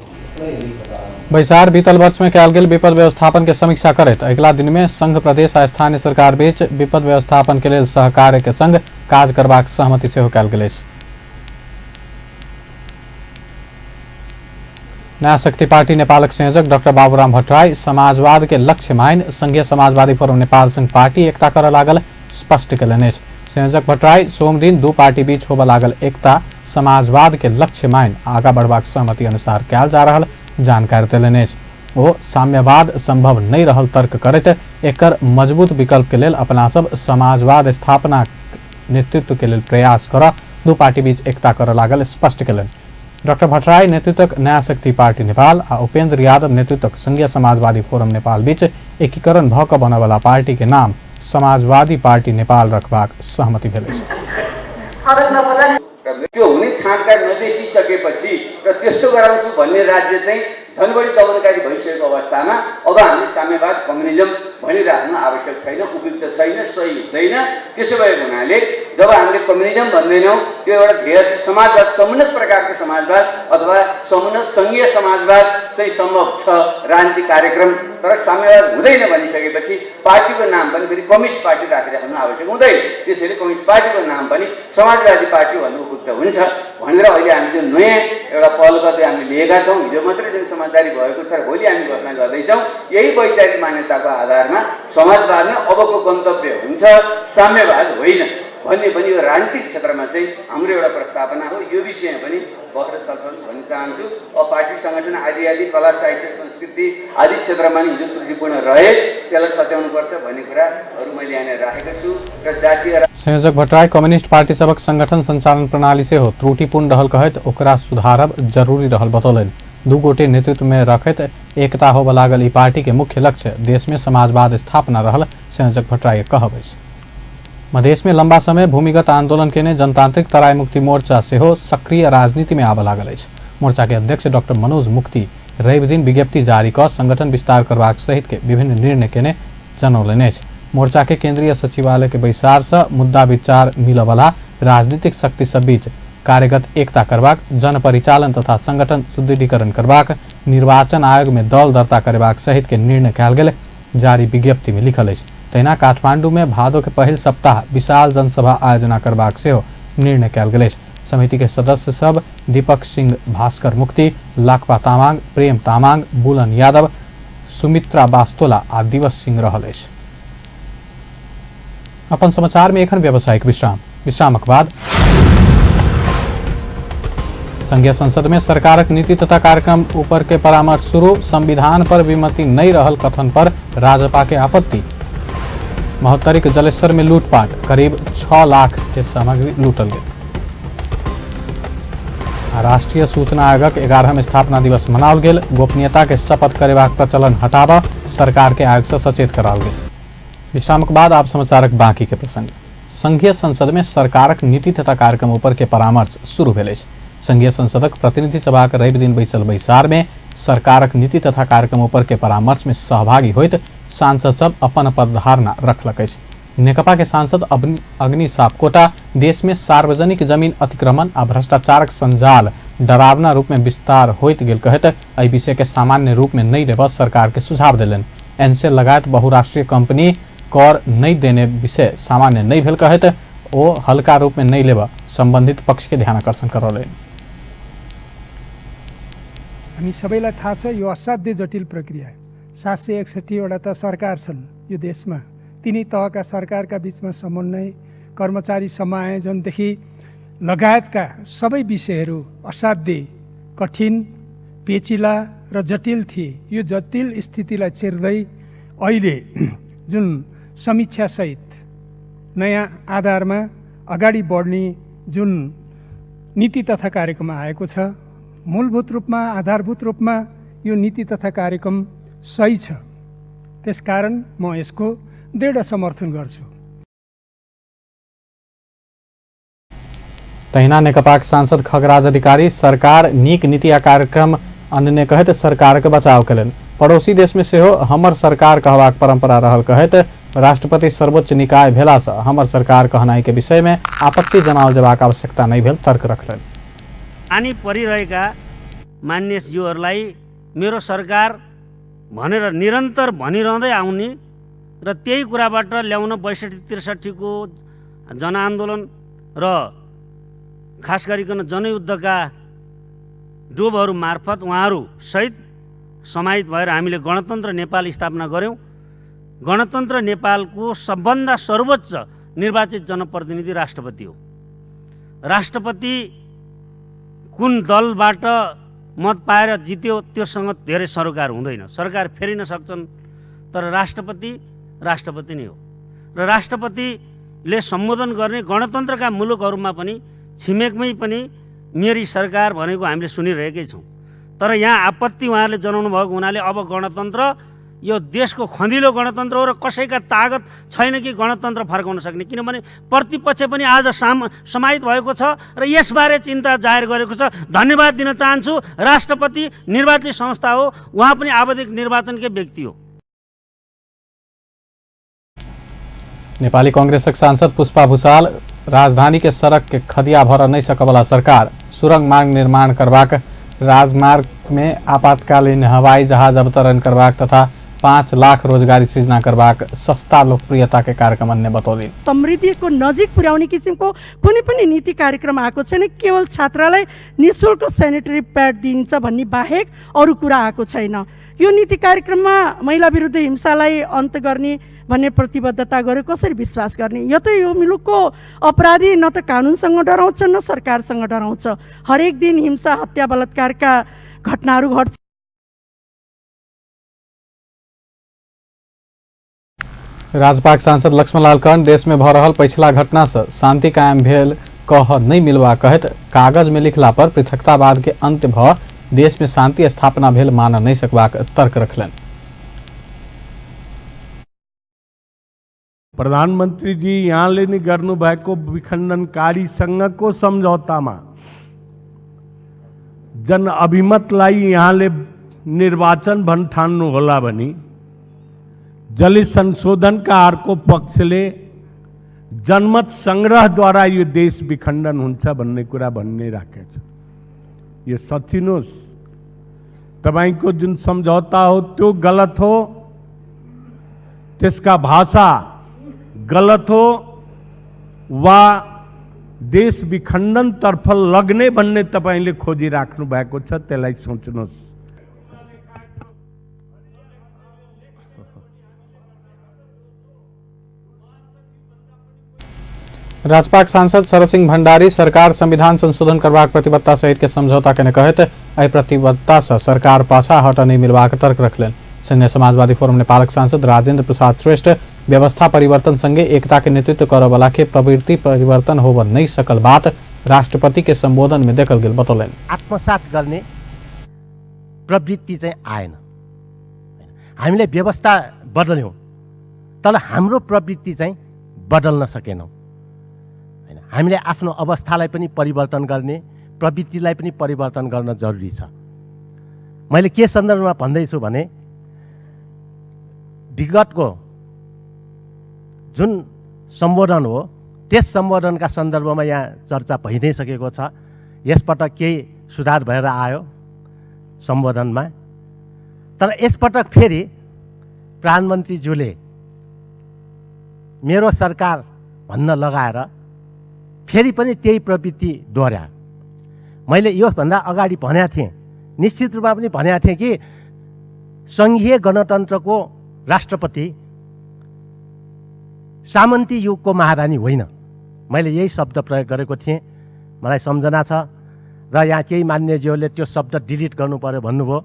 बैसार बीतल वर्ष में कयल गेल विपद व्यवस्थापन के समीक्षा करैत अगिला दिन में संघ प्रदेश आ स्थानीय सरकार बीच विपद व्यवस्थापन के लेल सहकार्य के संग काज करबाक सहमति सेहो कयल गेल अछि। नया शक्ति पार्टी नेपालक संयोजक डॉक्टर बाबूराम भट्टराई समाजवाद के लक्ष्य मानि संघीय समाजवादी फोरम नेपाल संग पार्टी एकता करऽ लागल स्पष्ट कयलनि अछि। संयोजक भट्टराई सोमदिन दू पार्टी बीच होबऽ लागल एकता समाजवाद के लक्ष्य मानि आगा बढ़बाक सहमति अनुसार कयल जा रहल जानकारी देलनि अछि। ओ साम्यवाद संभव नहि रहल तर्क करैत एकर मजबूत विकल्प के लेल अपना सब समाजवाद स्थापना नेतृत्व के लेल प्रयास करऽ दू पार्टी बीच एकता करऽ लागल स्पष्ट कयलनि। डॉक्टर भट्टराई नेतृत्वक नया शक्ति पार्टी नेपाल आ उपेंद्र यादव नेतृत्वक संघीय समाजवादी फोरम नेपाल बीच एकीकरण भऽ कऽ बनयवला पार्टी के नाम समाजवादी पार्टी नेपाल रखबाक सहमति भेल अछि। त्यो हुने साँटगाँठ नदेखिसकेपछि र त्यस्तो गराउँछु भन्ने राज्य चाहिँ झन् बढी दमनकारी भइसकेको अवस्थामा अब हामीले साम्यवाद कम्युनिजम भनिराख्नु आवश्यक छैन, उपयुक्त छैन, सही हुँदैन। त्यसो भएको हुनाले जब हामीले कम्युनिजम भन्दैनौँ त्यो एउटा ध्येय चाहिँ समाजवाद, समुन्नत प्रकारको समाजवाद अथवा समुन्नत सङ्घीय समाजवाद चाहिँ सम्भव छ राजनीतिक कार्यक्रम, तर साम्यवाद हुँदैन भनिसकेपछि पार्टीको नाम पनि फेरि कम्युनिस्ट पार्टी राखिराख्नु आवश्यक हुँदैन। त्यसैले कम्युनिस्ट पार्टीको नाम पनि समाजवादी पार्टी भन्नु उपयुक्त हुन्छ भनेर अहिले हामी जो नयाँ एउटा पहल गर्दै हामीले लिएका छौँ, हिजो मात्रै जुन समझदारी भएको छ भोलि हामी घोषणा गर्दैछौँ, यही वैचारिक मान्यताको आधारमा समाजवाद नै अबको गन्तव्य हुन्छ, साम्यवाद होइन भन्ने पनि यो राजनीतिक क्षेत्रमा चाहिँ हाम्रो एउटा प्रस्तावना हो। यो विषयमा पनि बहस छलफल भन्न चाहन्छु। अब पार्टी सङ्गठन आदि आदि कला साहित्य संस्कृति आदि क्षेत्रमा नि हिजो त्रुटिपूर्ण रहे त्यसलाई सच्याउनुपर्छ भन्ने कुराहरू मैले यहाँनिर राखेको छु र जातीय संयोजक भट्टराई कम्युनिस्ट पार्टी सभक संगठन संचालन प्रणाली सेहो त्रुटिपूर्ण रहल कहैत ओकरा सुधारब जरूरी रहल बतौलनि। दू गोटे नेतृत्व में रखैत एकता होबऽ लागल ई पार्टी के मुख्य लक्ष्य देश में समाजवाद स्थापना रहल संयोजक भट्टराई कहब अछि। मधेश में लंबा समय भूमिगत आंदोलन केने जनतांत्रिक तराई मुक्ति मोर्चा सेहो सक्रिय राजनीति में आबऽ लागल अछि। मोर्चा के अध्यक्ष डॉक्टर मनोज मुक्ति रवि दिन विज्ञप्ति जारी कऽ संगठन विस्तार करबाक सहित के विभिन्न निर्णय केने जनौलनि अछि। मोर्चा के केंद्रीय सचिवालय के बैसार से मुद्दा विचार मिलऽवला राजनीतिक शक्ति सब बीच कार्यगत एकता करबाक, जनपरिचालन तथा संगठन सुदृढ़ीकरण करबाक, निर्वाचन आयोग में दल दर्ता करबाक सहित के निर्णय कयल गेल जारी विज्ञप्ति में लिखल अछि। तहिना काठमांडू में भादो के पहिल सप्ताह विशाल जनसभा आयोजना करबाक सेहो निर्णय कयल गेल अछि। समिति के सदस्य सब दीपक सिंह, भास्कर मुक्ति, लाखपा तामाङ, प्रेम तामाङ, बुलन यादव, सुमित्रा बास्तोला आ दिवस सिंह रहल अछि। अपन समाचार में एखन व्यावसायिक विश्राम, विश्रामक बाद संघीय संसद में सरकारक नीति तथा कार्यक्रम ऊपर के परामर्श शुरू, संविधान पर विमति नहीं रहल कथन पर राजपा के आपत्ति। महोत्तरी के जलेश्वर में लूटपाट, करीब 6 लाख के सामग्री लूटल गेल। राष्ट्रीय सूचना आयोगक 11वां स्थापना दिवस मनाओल गेल। गोपनीयता के शपथ करेबाक प्रचलन हटाबऽ सरकार के आयोग से सचेत कराओल गेल। विश्रामक बाद आप समाचारक बाकी के प्रसंग। संघीय संसद में सरकारक नीति तथा कार्यक्रम ऊपर के परामर्श शुरू भेल अछि। संघीय संसदक प्रतिनिधि सभाक रवि दिन बैसल बैसार में सरकारक नीति तथा कार्यक्रम ऊपर के परामर्श में सहभागी होइत सांसद सब अपन अपन धारणा रखलक अछि। नेकपा के सांसद अग्नि सापकोटा देश में सार्वजनिक जमीन अतिक्रमण आ भ्रष्टाचारक संजाल डरावना रूप में विस्तार होइत गेल कहैत एहि विषय के सामान्य रूप में नहीं लेबऽ सरकार के सुझाव देलनि। एनसेल लगायत बहुराष्ट्रीय कंपनी कर नहीं देने विषय सामान्य नहीं भेल कहैत ओ हल्का रूप में नहीं लेबऽ संबंधित पक्ष के ध्यान आकर्षण करौलनि। हामी सबैलाई थाहा छ यो असाध्यै जटिल प्रक्रिया। 761वटा त सरकार छन् यो देशमा। तिनी तहका सरकारका बीचमा समन्वय, कर्मचारी समायोजनदेखि लगायतका सबै विषयहरू असाध्यै कठिन, पेचिला र जटिल थिए। यो जटिल स्थितिलाई चिर्दै अहिले जुन समीक्षासहित नयाँ आधारमा अगाडि बढ्ने जुन नीति तथा कार्यक्रम आएको छ, मूलभूत रूपमा, आधारभूत रूपमा यो नीति तथा कार्यक्रम सही छ। त्यसकारण म यसको दृढ समर्थन गर्छु। तहिना नेकपाक सांसद खगराज अधिकारी सरकार नीक नीति आ कार्यक्रम अनने कहैत सरकार के बचाव केलनि। पड़ोसी देश में सेहो हमर सरकार कहबाक परंपरा रहल कहैत राष्ट्रपति सर्वोच्च निकाय भेला से हमर सरकार कहनाई के विषय में आपत्ति जनाओल जेबाक आवश्यकता नहीं भेल तर्क रखलनि। पानी परिरहेका मान्यज्यूहरूलाई मेरो सरकार भनेर निरन्तर भनिरहँदै आउने र त्यही कुराबाट ल्याउन 62-63 को जनआन्दोलन र खास गरिकन जनयुद्धका डोबहरू मार्फत उहाँहरू सहित समाहित भएर हामीले गणतन्त्र नेपाल स्थापना गऱ्यौँ। गणतन्त्र नेपालको सबभन्दा सर्वोच्च निर्वाचित जनप्रतिनिधि राष्ट्रपति हो। राष्ट्रपति कुन दलबाट मत पाएर जित्यो त्योसँग धेरै सरोकार हुँदैन, सरकार फेरिन सक्छन्, तर राष्ट्रपति राष्ट्रपति नै हो। र राष्ट्रपतिले सम्बोधन गर्ने गणतन्त्रका मुलुकहरूमा पनि छिमेकमै पनि मेरी सरकार भनेको हामीले सुनिरहेकै छौँ। तर यहाँ आपत्ति उहाँहरूले जनाउनु भएको हुनाले अब गणतन्त्र यो देशको खँदिलो गणतन्त्र हो र कसैका तागत छैन कि गणतन्त्र फर्काउन सक्ने, किनभने प्रतिपक्ष पनि आज समाहित भएको छ र यसबारे चिन्ता जाहेर गरेको छ। धन्यवाद दिन चाहन्छु, राष्ट्रपति निर्वाचित संस्था हो, उहाँ पनि आवधिक निर्वाचनकै व्यक्ति हो। नेपाली कांग्रेसक सांसद पुष्पा भूषाल राजधानी के सड़क के खदिया भर नहीं सकवला सरकार सुरंग मार्ग निर्माण करबाक, राजमार्ग में आपातकालीन हवाई जहाज अवतरण करबाक तथा 5 लाख रोजगारी सृजना करबाक सस्ता लोकप्रियता के कार्यक्रम अन्य बतौली। समृद्धिको नजिक पुर्याउने किसिमको कुनै पनि नीति कार्यक्रम आएको छैन। केवल छात्रालाई निःशुल्क सेनिटरी प्याड दिइन्छ भन्ने बाहेक अरू कुरा आएको छैन। यो नीति कार्यक्रममा महिला विरुद्ध हिंसालाई अन्त गर्ने भन्ने प्रतिबद्धता गर्यो, कसरी विश्वास गर्ने? यो त यो मुलुकको अपराधी न त कानुनसँग डराउँछ न सरकारसँग डराउँछ। हरेक दिन हिंसा, हत्या, बलात्कारका घटनाहरू घट्छ। राजपाक सांसद लक्ष्मणलाल कर्ण देश में भ रहल पछिला घटना से शांति कायम भेल कह नहीं मिलवा कहत कागज में लिखला पर पृथकतावाद के अंत भ देश में शांति स्थापना भेल मान नहीं सकबाक तर्क रखलनि। प्रधानमन्त्रीजी यहाँले नि गर्नुभएको विखण्डनकारीसँगको सम्झौतामा जनअभिमतलाई यहाँले निर्वाचन भन्ठान्नु होला भने जसले संशोधनका अर्को पक्षले जनमत सङ्ग्रहद्वारा यो देश विखण्डन हुन्छ भन्ने कुरा भन्ने राखेको छ। यो सचिनुहोस्, तपाईँको जुन सम्झौता हो त्यो गलत हो, त्यसका भाषा गलत हो वा देश विखण्डनतर्फ लग्ने भन्ने तपाईँले खोजिराख्नु भएको छ, त्यसलाई सोच्नुहोस्। राजपाक सांसद शरद भण्डारी सरकार संविधान संशोधन करबाक प्रतिबद्धता सहित के समझौता केने कहैत एहि प्रतिबद्धता से सरकार पाछा हट नहीं मिलबाक तर्क रखलनि। संघीय समाजवादी फोरम नेपालक सांसद राजेन्द्र प्रसाद श्रेष्ठ व्यवस्था परिवर्तन संगे एकता के नेतृत्व करऽवला के प्रवृत्ति परिवर्तन होब नहीं सकल बात राष्ट्रपति के संबोधन में देखल गेल बतौलनि। आत्मसात गर्ने प्रवृत्ति चाहिँ आएन। हामीले व्यवस्था बदल्यौँ तर हाम्रो प्रवृत्ति चाहिँ बदल्न सकेनौँ। हामीले आफ्नो अवस्थालाई पनि परिवर्तन गर्ने, प्रवृत्तिलाई पनि परिवर्तन गर्न जरुरी छ। मैले के सन्दर्भमा भन्दैछु भने विगतको जुन सम्बोधन हो त्यस सम्बोधनका सन्दर्भमा यहाँ चर्चा भइ नै सकेको छ। यसपटक केही सुधार भएर आयो सम्बोधनमा, तर यसपटक फेरि प्रधानमन्त्रीज्यूले मेरो सरकार भन्न लगाएर फेरि पनि त्यही प्रवृत्ति दोहोऱ्यायो। मैले योभन्दा अगाडि भनेको थिएँ, निश्चित रूपमा पनि भनेको थिएँ कि सङ्घीय गणतन्त्रको राष्ट्रपति सामन्ती युगको महारानी होइन। मैले यही शब्द प्रयोग गरेको थिएँ, मलाई सम्झना छ। र यहाँ केही मान्यज्यूहरूले त्यो शब्द डिलिट गर्नु पर्यो भन्नुभयो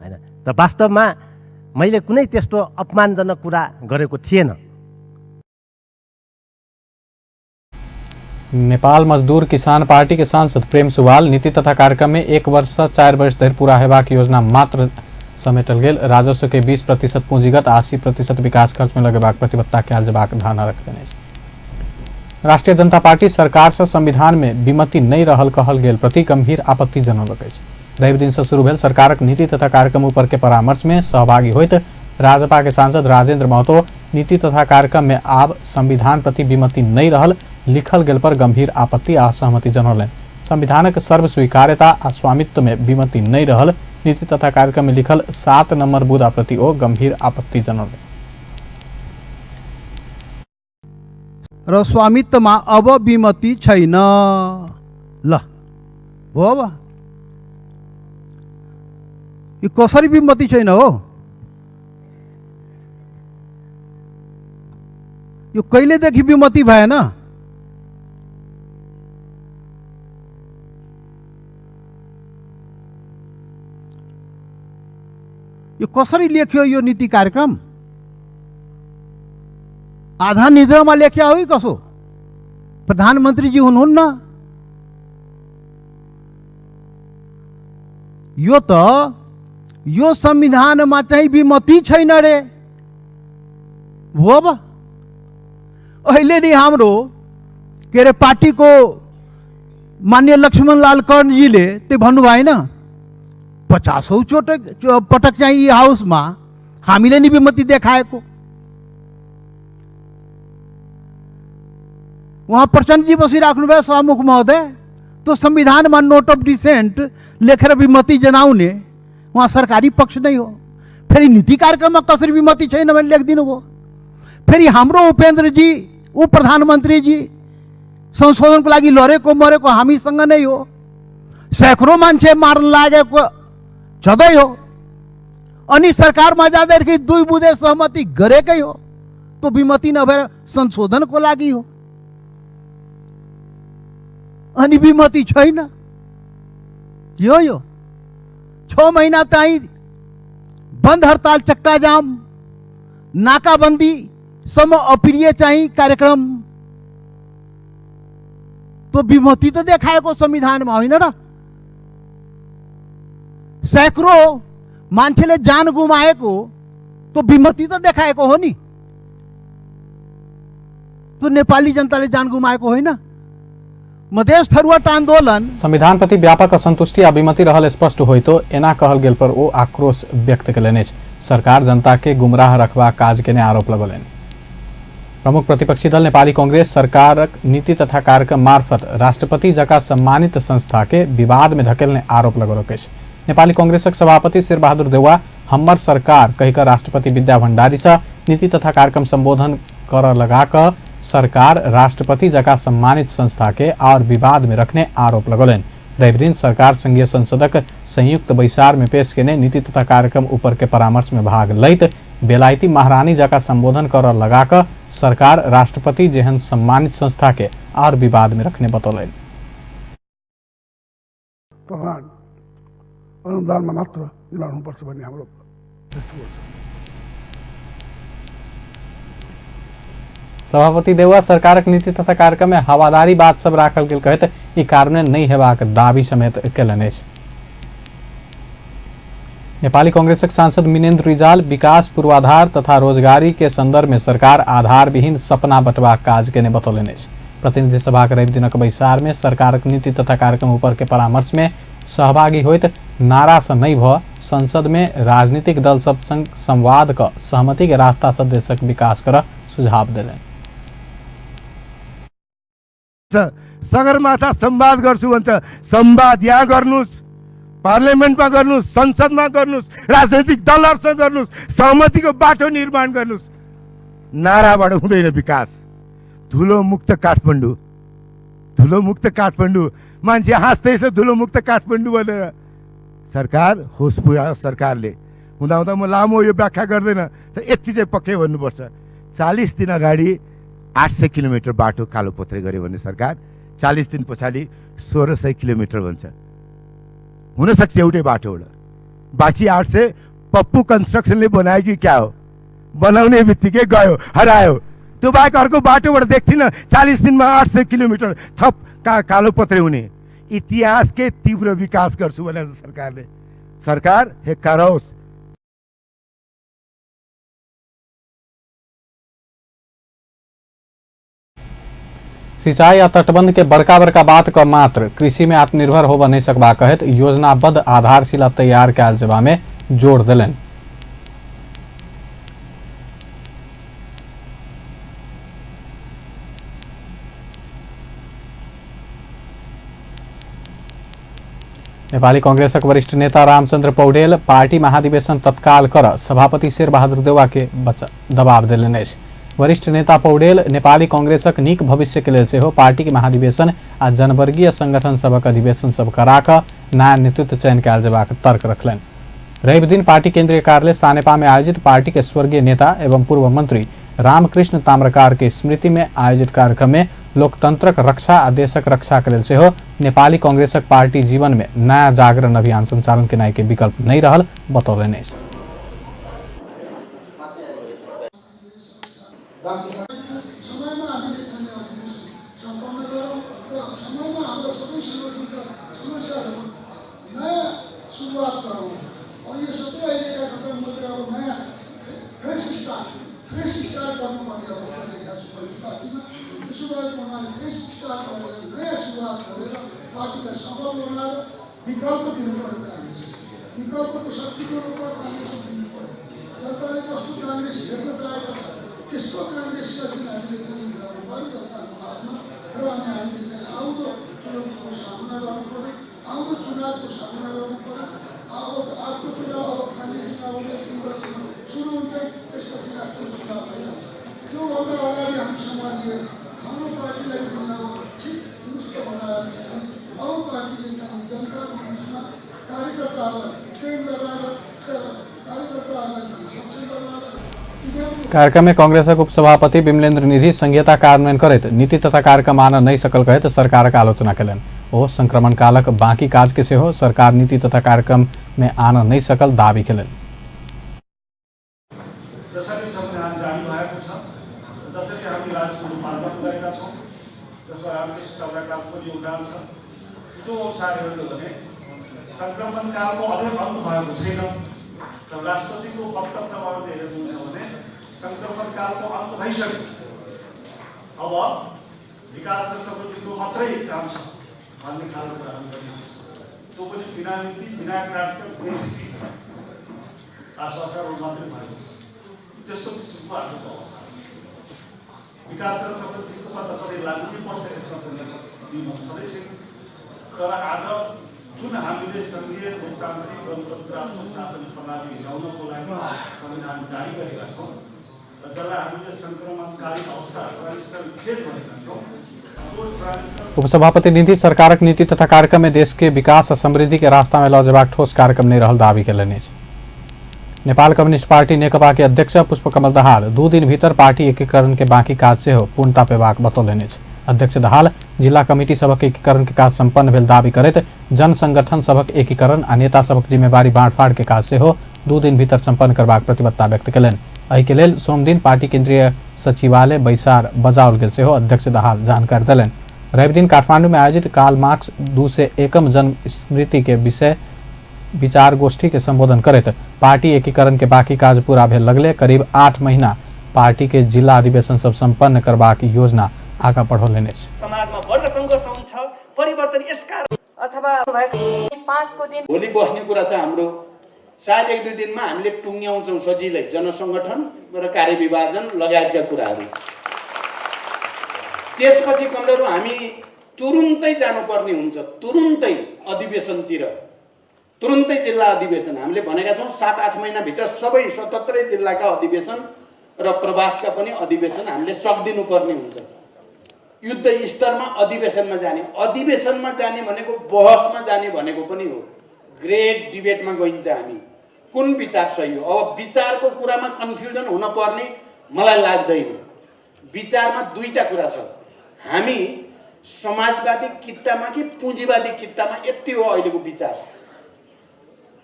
होइन। र वास्तवमा मैले कुनै त्यस्तो अपमानजनक कुरा गरेको थिएन। नेपाल मजदूर किसान पार्टी के सांसद प्रेम सुवाल नीति तथा कार्यक्रम में 1 वर्ष से 4 वर्ष धरि पूरा हेबाक योजना मात्र समेटल गेल। राजस्व के 20% पूंजीगत 80% विकास खर्च में लगेबाक प्रतिबद्धता कयल जेबाक धारणा रखलनि अछि। राष्ट्रीय जनता पार्टी सरकार से संविधान में विमति नहीं रहल कहल गेल प्रति गंभीर आपत्ति जनौलक अछि। रवि दिन से शुरू भेल सरकारक नीति तथा कार्यक्रम ऊपर के परामर्श में सहभागी होइत राजपा के सांसद राजेंद्र महतो नीति तथा कार्यक्रम में आब संविधान प्रति विमति नहीं रहल लिखल गेल पर गंभीर आपत्ति आ असहमति जनौलनि। संविधानक सर्वस्वीकार्यता आ स्वामित्व में विमति नहीं रहल नीति तथा कार्यक्रम में लिखल 7 नंबर बुदा प्रति ओ गंभीर आपत्ति जनौलनि। र स्वामित्वमा अब विमति छैन। ल हो अब यो कसरी विमति छैन हो? यो कहिलेदेखि विमति भएन? यो कसरी लेख्यो यो नीति कार्यक्रम? आधा निद्रामा लेख्या हो कि कसो? प्रधानमन्त्रीजी हुनुहुन्न? यो त यो संविधानमा चाहिँ विमति छैन रे। हो अब अहिले नि हाम्रो के अरे पार्टीको मान्य लक्ष्मणलाल कर्णजीले त्यो भन्नु भएन 50औं पटक चाहिँ यी हाउसमा हामीले नि विमति देखाएको। उहाँ प्रचण्डजी बसिराख्नुभयो सभामुख महोदय, त्यो संविधानमा नोट अफ डिसेन्ट लेखेर विमति जनाउने उहाँ सरकारी पक्ष नै हो। फेरि नीति कार्यक्रममा कसरी विमति छैन भने लेखिदिनु भयो। फेरि हाम्रो उपेन्द्रजी उप प्रधानमन्त्रीजी संशोधनको लागि लडेको मरेको हामीसँग नै हो। सैकडौँ मान्छे मार्न लागेको छँदै हो। अनि सरकारमा जाँदाखेरि दुई बुँदे सहमति गरेकै हो। त्यो विमति नभएर संशोधनको लागि हो। अनि विमति छैन। यो यो 6 महिना चाहिँ बन्द हडताल, चक्काजाम, नाकाबन्दीसम्म अप्रिय चाहिँ कार्यक्रम। त्यो विमति त देखाएको संविधानमा होइन र? सैकडौँ मान्छेले जान गुमाएको त्यो विमति त देखाएको हो नि। त्यो नेपाली जनताले जान गुमाएको होइन। मधेश थरुवट आन्दोलन संविधान प्रति व्यापक असंतुष्टि आ विमति रहल स्पष्ट होइतो एना कहल गेल पर ओ आक्रोश व्यक्त कयलनि अछि। सरकार जनता के गुमराह रखबाक काज केने आरोप लगौलनि। प्रमुख प्रतिपक्षी दल नेपाली कांग्रेस सरकारक नीति तथा कार्यक्रम मार्फत राष्ट्रपति जकाँ सम्मानित संस्था के विवाद में धकेलने आरोप लगौलक अछि। नेपाली कांग्रेसक सभापति शेरबहादुर देउवा हमर सरकार कहिकऽ राष्ट्रपति विद्या भण्डारी से नीति तथा कार्यक्रम संबोधन कर लगाकऽ सरकार राष्ट्रपति जकाँ सम्मानित संस्था के और विवाद में रखने आरोप लगौलनि। रवि दिन सरकार संघीय संसदक संयुक्त बैसार में पेश केने नीति तथा कार्यक्रम ऊपर के परामर्श में भाग लैत बेलायती महारानी जकाँ संबोधन कर लगाकऽ सरकार राष्ट्रपति जेहन सम्मानित संस्था के और विवाद में रखने बतौलनि। अनुदानमा मात्र निर्माण हुनुपर्छ भन्ने हाम्रो दृष्टिकोण छ। सभापति देउवा सरकारक नीति तथा कार्यक्रम में हवादारी बात सब राखल गेल कहैत ई कार्यान्वयन नहि हेबाक दावी समेत केलनि अछि। नेपाली कांग्रेसक सांसद मिनेन्द्र रिजाल विकास पूर्वाधार तथा रोजगारी के संदर्भ में सरकार आधारविहीन सपना बटबाक काज केने बतौलनि अछि। प्रतिनिधि सभाक रवि दिनक बैसार में सरकारक नीति तथा कार्यक्रम ऊपर के परामर्श में सहभागी होइत नारा से नहि भ संसद में राजनीतिक दल सब संग संवाद क सहमति के रास्ता से देशक विकास कर सुझाव देलनि। सगरमाथा संवाद गर्छु भन्छ, संवाद यहाँ गर्नुस्, पार्लियामेन्टमा गर्नुस्, संसदमा गर्नुस्, राजनीतिक दलहरूसँग गर्नुस्, सहमतिको बाटो निर्माण गर्नुस्। नाराबाट हुँदैन विकास। धुलो मुक्त काठमाडौँ, धुलो मुक्त काठमाडौँ, मान्छे हाँस्दैछ धुलो मुक्त काठमाडौँ भनेर। सरकार होस पुऱ्यायो सरकारले। हुँदाहुँदा म लामो यो व्याख्या गर्दैन, तर यति चाहिँ पक्कै भन्नुपर्छ, 40 दिन अगाडि 800 किलोमिटर बाटो कालोपोत्रे गर्यो भने सरकार 40 दिन पछाडि 1600 किलोमिटर भन्छ। हुनसक्छ एउटै बाटोबाट, बाँकी 800 पप्पू कन्स्ट्रक्सनले बनायो कि क्या हो, बनाउने बित्तिकै गयो हरायो। त्यो बाहेक अर्को बाटोबाट देख्थिनँ 40 दिनमा 800 किलोमिटर थप कालोपत्रे हुने। इतिहासकै तीव्र विकास गर्छु भनेर सरकारले, सरकार हेक्का रहोस्। सिंचाई आ तटबंध के बड़का बड़का बात क मात्र कृषि में आत्मनिर्भर होबऽ नहि सकबाक कहैत योजनाबद्ध आधारशिला तैयार कयल जेबा में जोर देलनि। नेपाली कांग्रेसक वरिष्ठ नेता रामचंद्र पौडेल पार्टी महाधिवेशन तत्काल कर सभापति शेरबहादुर देउवा के दबाव देलनि अछि। वरिष्ठ नेता पौडेल नेपाली कांग्रेसक नीक भविष्य के लेल सेहो पार्टी के महाधिवेशन आ जनवर्गीय संगठन सभक अधिवेशन सब करा कऽ नया नेतृत्व चयन कयल जेबाक तर्क रखलनि। रवि दिन पार्टी केंद्रीय कार्यालय सानेपा में आयोजित पार्टी के स्वर्गीय नेता एवं पूर्व मंत्री रामकृष्ण ताम्रकार के स्मृति में आयोजित कार्यक्रम में लोकतंत्रक रक्षा आ देशक रक्षा के लेल सेहो नेपाली कांग्रेसक पार्टी जीवन में नया जागरण अभियान संचालन केनाइ के विकल्प नहि रहल बतौलनि अछि। कार्यक्रम में कांग्रेसक उपसभापति विमलेन्द्र निधि संघीयता कार्यान्वयन करैत नीति तथा कार्यक्रम आन नहि सकल कहैत सरकारक आलोचना केलनि। ओ संक्रमण कालक बाकी काज के सेहो सरकार नीति तथा कार्यक्रम में आन नहि सकल दावी केलनि। जसरी संविधान जारी भएको छ, जसरी हामी राजको रूपान्तरण गरेका छौँ, जसमा रामकृष्ण ताम्रकारको योगदान छ, त्यो अनुसार हेर्नु भने संक्रमण कालको अझै अन्त भएको छैन। तर राष्ट्रपतिको वक्तव्यबाट हेर्नुहुन्छ भने संक्रमण कालको अन्त भइसक्यो, अब विकास र समृद्धिको मात्रै काम छ भन्ने खालको कुराहरू गरिएको छ। त्यो पनि बिना नीति बिना कार्यक्रम नीति आश्वासनहरू मात्रै भएको छ। त्यस्तो किसिमको आजको अवस्था छ। विकास र समृद्धिको पत्ता सधैँ लाग्नु नै पर्छ, यसमा कुनै द्विमत छँदै छैन। तर आज जुन हामीले सङ्घीय लोकतान्त्रिक गणतन्त्रात्मक शासन प्रणाली ल्याउनको लागि संविधान जारी गरेका छौँ र जसलाई हामीले सङ्क्रमणकालीन अवस्था ट्रान्जिसनल फेज भनेका छौँ, उपसभापति निधि सरकारक नीति तथा कार्यक्रम में देश के विकास आ समृद्धि के रास्ता में लऽ जेबाक ठोस कार्यक्रम नहि रहल दावी केलनि अछि। नेपाल कम्युनिस्ट पार्टी नेकपा के अध्यक्ष पुष्पकमल दाहाल 2 दिन भीतर पार्टी एकीकरण के बाकी काज सेहो पूर्णता पेबाक बतौलनि अछि। अध्यक्ष दाहाल जिला कमिटी सभक एकीकरण के काज सम्पन्न भेल दावी करैत जन संगठन सभक एकीकरण आ नेता सभक जिम्मेवारी बाँटफाँट के काज सेहो 2 दिन भीतर सम्पन्न करबाक प्रतिबद्धता व्यक्त केलनि। एहि के लेल सोमदिन पार्टी केंद्रीय सचिवालय बैसार बजाओल गेल सेहो अध्यक्ष दाहाल जानकारी देलनि। रवि दिन काठमांडू में आयोजित कार्ल मार्क्स 201 जन्म स्मृति के विषय विचार गोष्ठी के संबोधन करैत पार्टी एकीकरण के बाकी काज पूरा भेल लगले करीब 8 महीना पार्टी के जिला अधिवेशन सब संपन्न करबाक योजना आगा बढ़ौलनि अछि। समाजमा वर्ग संघर्ष हुन्छ, परिवर्तन यसका अथवा 5 को दिन भोलि बस्ने कुरा छ हाम्रो, सायद 1-2 दिनमा हामीले टुङ्ग्याउँछौँ सजिलै जनसङ्गठन र कार्यविभाजन लगायतका कुराहरू। त्यसपछि कमरेडहरू हामी तुरुन्तै जानुपर्ने हुन्छ, तुरुन्तै अधिवेशनतिर, तुरुन्तै जिल्ला अधिवेशन। हामीले भनेका छौँ 7-8 महिनाभित्र सबै 77 जिल्लाका अधिवेशन र प्रवासका पनि अधिवेशन हामीले सकिदिनु पर्ने हुन्छ। युद्ध स्तरमा अधिवेशनमा जाने, अधिवेशनमा जाने भनेको बहसमा जाने भनेको पनि हो। ग्रेट डिबेटमा गइन्छ हामी, कुन विचार सही हो। अब विचारको कुरामा कन्फ्युजन हुन पर्ने मलाई लाग्दैन। विचारमा दुईटा कुरा छ, हामी समाजवादी कित्तामा कि पुँजीवादी कित्तामा, यति हो अहिलेको विचार।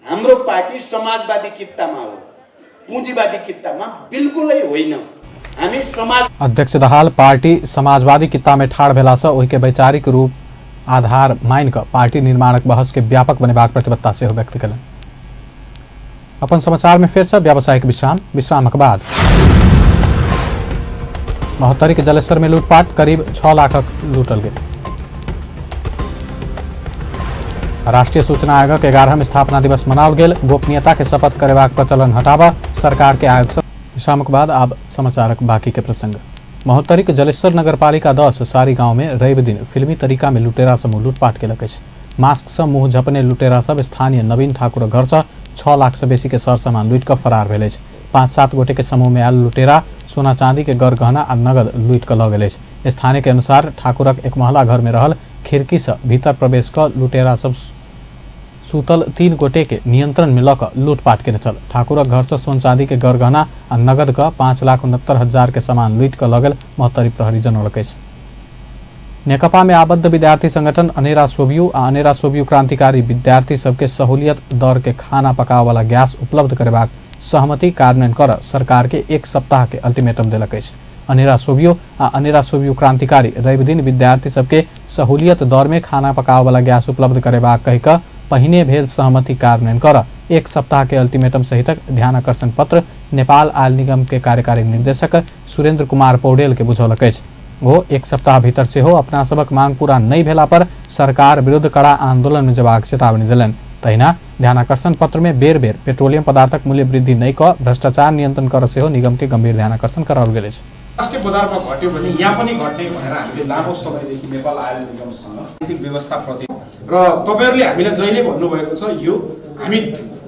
हाम्रो पार्टी समाजवादी कित्तामा हो, पुँजीवादी कित्तामा बिल्कुलै होइन। हामी समाज अध्यक्ष दाहाल पार्टी समाजवादी कित्ता में ठाढ़ भेला से ओहि के वैचारिक रूप आधार मान कऽ पार्टी निर्माणक बहस के व्यापक बनेबाक प्रतिबद्धता सेहो व्यक्त केलनि। अपन समाचार में फेर से व्यावसायिक विश्राम, विश्रामक बाद महोत्तरी के जलेसर में लूटपाट, करीब 6 लाखक लूटल गेल। राष्ट्रीय सूचना आयोगक 11वां स्थापना दिवस मनाओल गेल, गोपनीयता के शपथ करेबाक प्रचलन हटाबा सरकार के आयोग। विश्रामक बाद आब समाचारक बाकी के प्रसंग। महोत्तरी के जलेश्वर नगरपालिका 10 सारी गांव में रवि दिन फिल्मी तरीका में लुटेरा समूह लूटपाट केलक अछि। मास्क से मुँह झपने लुटेरा सब स्थानीय नवीन ठाकुर घर से 6 लाख से बेसी के सर सामान लूटि कऽ फरार भेल अछि। 5-7 गोटे के समूह में आयल लुटेरा सोना चांदी के गर गहना आ नगद लूटि कऽ लऽ गेल अछि। स्थानीय के अनुसार ठाकुरक एक महला घर में रहल खिड़की से भीतर प्रवेश कऽ लुटेरा सब सूतल 3 गोटे के नियंत्रण में लऽ कऽ लूटपाट केने छल। ठाकुरक घर से सोन चांदी के गर गहना आ नगद कऽ 5,69,000 के सामान लूटि कऽ लऽ गेल महोत्तरी प्रहरी जनौलक अछि। नेकपा में आबद्ध विद्यार्थी संगठन अनेरा सोबियू आ अनेरा सोबियू क्रांतिकारी विद्यार्थी सबके सहूलियत दर के खाना पकावे वाला गैस उपलब्ध करेबाक सहमति कार्यान्वयन कर सरकार के 1 सप्ताह के अल्टीमेटम देलक अछि। अनेरा सोबियो आ अनेरा सोबियो क्रांतिकारी रवि दिन विद्यार्थी सबके सहूलियत दर में खाना पकावे वाला गैस उपलब्ध करेबाक कहि कऽ पहिने भेल सहमति कार्यान्वयन कर 1 सप्ताह के अल्टीमेटम सहितक ध्यानाकर्षण पत्र नेपाल आयल निगम के कार्यकारी निर्देशक सुरेंद्र कुमार पौडेल के बुझौलक अछि। ओ 1 सप्ताह भीतर सेहो अपना सबक मांग पूरा नहीं भेला पर सरकार विरुद्ध कड़ा आंदोलन में जेबाक चेतावनी देलनि। तहिना ध्यानाकर्षण पत्र में बेर बेर पेट्रोलियम पदार्थक मूल्य वृद्धि नहीं कऽ भ्रष्टाचार नियंत्रण कर सेहो निगम के गंभीर ध्यानाकर्षण कराओल गेल अछि। राष्ट्रिय बजारमा घट्यो भने यहाँ पनि घट्ने भनेर हामीले लामो समयदेखि नेपाल आयल निगमसँग नीतिक व्यवस्थाप्रति र तपाईहरुले हामीलाई जहिले भन्नुभएको छ यो हामी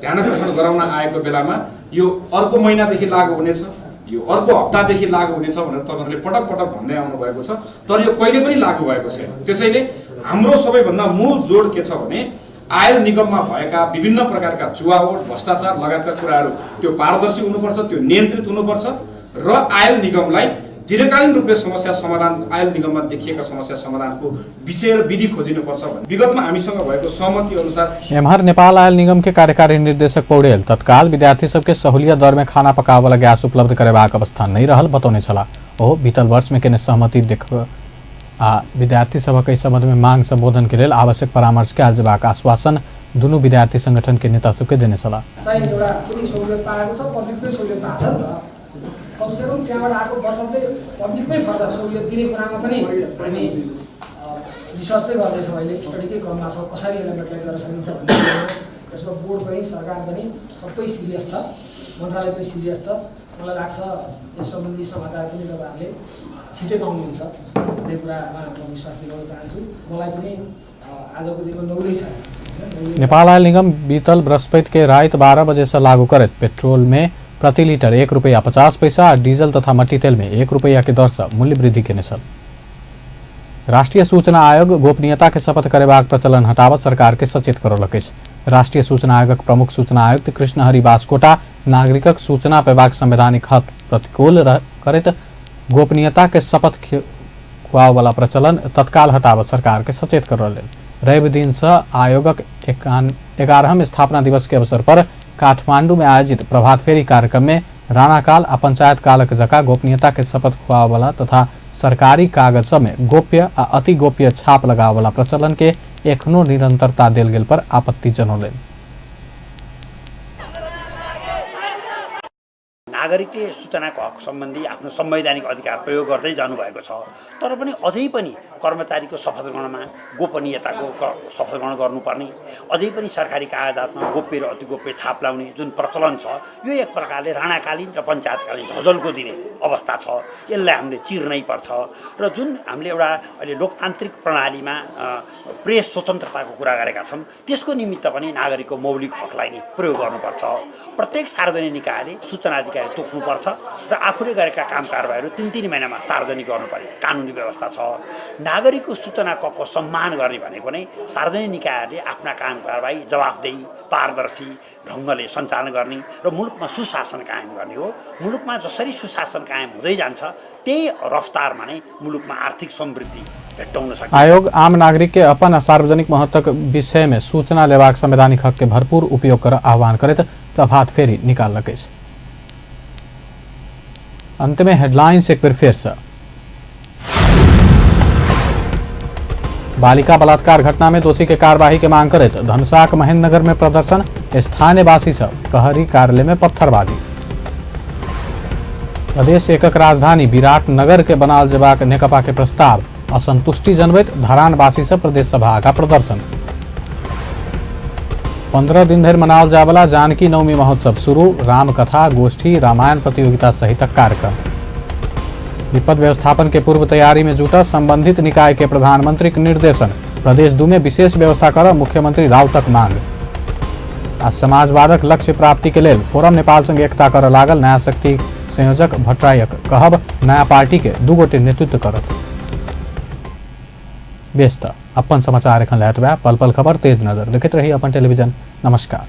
ध्यानाकर्षण गराउन आएको बेलामा यो अर्को महिनादेखि लागू हुनेछ, यो अर्को हप्तादेखि लागू हुनेछ भनेर तपाईहरुले पटक पटक भन्दै आउनु भएको छ, तर यो कहिले पनि लागू भएको छैन। त्यसैले हाम्रो सबैभन्दा मूल जोड के छ भने आयल निगममा भएका विभिन्न प्रकारका चुवावट, भ्रष्टाचार लगायतका कुराहरू त्यो पारदर्शी हुनुपर्छ, त्यो नियन्त्रित हुनुपर्छ र आयल निगमलाई दीर्घकालीन रूपले समस्या समाधान, आयल निगममा देखिएका समस्या समाधानको विषय र विधि खोजिनुपर्छ भन्ने विगतमा हामीसँग भएको सहमति अनुसार। एम्हर नेपाल आयल निगम के कार्यकारी निर्देशक पौडेल तत्काल विद्यार्थी सबके सहूलियत दर में खाना पकावे वाला गैस उपलब्ध करेबाक अवस्था नहीं रहल बतौने छलाह। ओ बीतल वर्ष में केने सहमति देख आ विद्यार्थी सबक एहि संबंध में मांग संबोधन के लेल आवश्यक परामर्श कयल जेबाक आश्वासन दुनू विद्यार्थी संगठन के नेता सबके देने छलाह। चाहिँ एउटा कुनै सहुलियत पाएको छ, पब्लिकमै सहुलियत भएको छ नि त, कमसेकम त्यहाँबाट आएको बचतले पब्लिकमै फर्दर सहुलियत दिने कुरामा पनि हामी रिसर्च चाहिँ गर्दैछौँ। अहिले स्टडीकै क्रममा छौँ, कसरी यसलाई मेटलाइज गर्न सकिन्छ भन्ने कुरो। त्यसमा बोर्ड पनि सरकार पनि सबै सिरियस छ, मन्त्रालय पनि सिरियस छ। मलाई लाग्छ यस सम्बन्धी समाचार पनि तपाईँहरूले छिटै पाउनुहुन्छ भन्ने कुरामा म विश्वास दिलाउन चाहन्छु। मलाई पनि आजको दिनमा नौलै छ। नेपाल आयल निगम बीतल बृहस्पति के रात 12 बजे से लागू करत पेट्रोल में प्रति लीटर 1 रुपया 50 पैसा, डीजल तथा मट्टी तेल में 1 रुपया के दर से मूल्य वृद्धि केने छल। राष्ट्रीय सूचना आयोग गोपनीयता के शपथ करेबाक प्रचलन हटाबत सरकार के सचेत करौलक अछि। राष्ट्रीय सूचना आयोगक प्रमुख सूचना आयुक्त कृष्णहरि बास्कोटा नागरिकक सूचना पेबाक संवैधानिक हक प्रतिकूल करैत गोपनीयता के शपथ खुआवला प्रचलन तत्काल हटाबत सरकार के सचेत करौलनि। रवि दिन से आयोगक 11वां स्थापना दिवस के अवसर पर काठमांडू में आयोजित प्रभात फेरी कार्यक्रम में राणाकाल आ पंचायत कालक जकाँ गोपनीयता के शपथ खुआबला तथा सरकारी कागज सब में गोप्य आ अति गोप्य छाप लगावला प्रचलन के एखनो निरंतरता देल गेल पर आपत्ति जनौलनि। नागरिकले सूचनाको हक सम्बन्धी आफ्नो संवैधानिक अधिकार प्रयोग गर्दै जानुभएको छ, तर पनि अझै पनि कर्मचारीको शपथ ग्रहणमा गोपनीयताको शपथ ग्रहण गर्नुपर्ने, अझै पनि सरकारी कागजातमा गोप्य र अति गोप्य छाप लाउने जुन प्रचलन छ यो एक प्रकारले राणाकालीन र पञ्चायतकालीन झझल्को दिने अवस्था छ। यसलाई हामीले चिर्नै पर्छ र जुन हामीले एउटा अहिले लोकतान्त्रिक प्रणालीमा प्रेस स्वतन्त्रताको कुरा गरेका छौँ त्यसको निमित्त पनि नागरिकको मौलिक हकलाई नै प्रयोग गर्नुपर्छ। प्रत्येक सार्वजनिक निकायले सूचना अधिकार तोक्नुपर्छ र आफूले गरेका काम कारबाहीहरू 3-3 महिनामा सार्वजनिक गर्नुपर्ने कानुनी व्यवस्था छ। नागरिकको सूचना हकको सम्मान गर्ने भनेको नै सार्वजनिक निकायहरूले आफ्ना काम कारबाही जवाफदेही पारदर्शी ढङ्गले सञ्चालन गर्ने र मुलुकमा सुशासन कायम गर्ने हो। मुलुकमा जसरी सुशासन कायम हुँदै जान्छ त्यही रफ्तारमा नै मुलुकमा आर्थिक समृद्धि भेट्टाउन सकिन्छ। आयोग आम नागरिक के अपन सार्वजनिक महत्वक विषय में सूचना लेबाक संवैधानिक हक के भरपूर उपयोग कर आह्वान करैत प्रभात फेरी निकाललक अछि। अंत में हेडलाइंस एक बेर फेर से। बालिका बलात्कार घटना में दोषी के कार्यवाही के मांग करैत धनुषाक महेंद्रनगर में प्रदर्शन, स्थानीयवासी सब प्रहरी कार्यालय में पत्थरबाजी। प्रदेश एकक राजधानी विराटनगर के बनाल जेबाक नेकपा के प्रस्ताव, असंतुष्टि जनबैत धरानवासी सब प्रदेश सभा का प्रदर्शन। 15 दिन धरि मनाओल जायवला जानकी नवमी महोत्सव शुरू, रामकथा गोष्ठी रामायण प्रतियोगिता सहितक कार्यक्रम। विपद व्यवस्थापन के पूर्व तैयारी में जुटल संबंधित निकाय के प्रधानमंत्री के निर्देशन, प्रदेश 2 में विशेष व्यवस्था कर मुख्यमंत्री राउतक मांग। आ समाजवादक लक्ष्य प्राप्ति के लेल फोरम नेपाल संग एकता कर लागल नया शक्ति संयोजक भट्टराईक कहब, नया पार्टी के 2 गोटे नेतृत्व करत। बेस त अपन समाचार एखन लैत पल पल खबर तेज नजर देखैत रही अपन टेलीविजन। नमस्कार।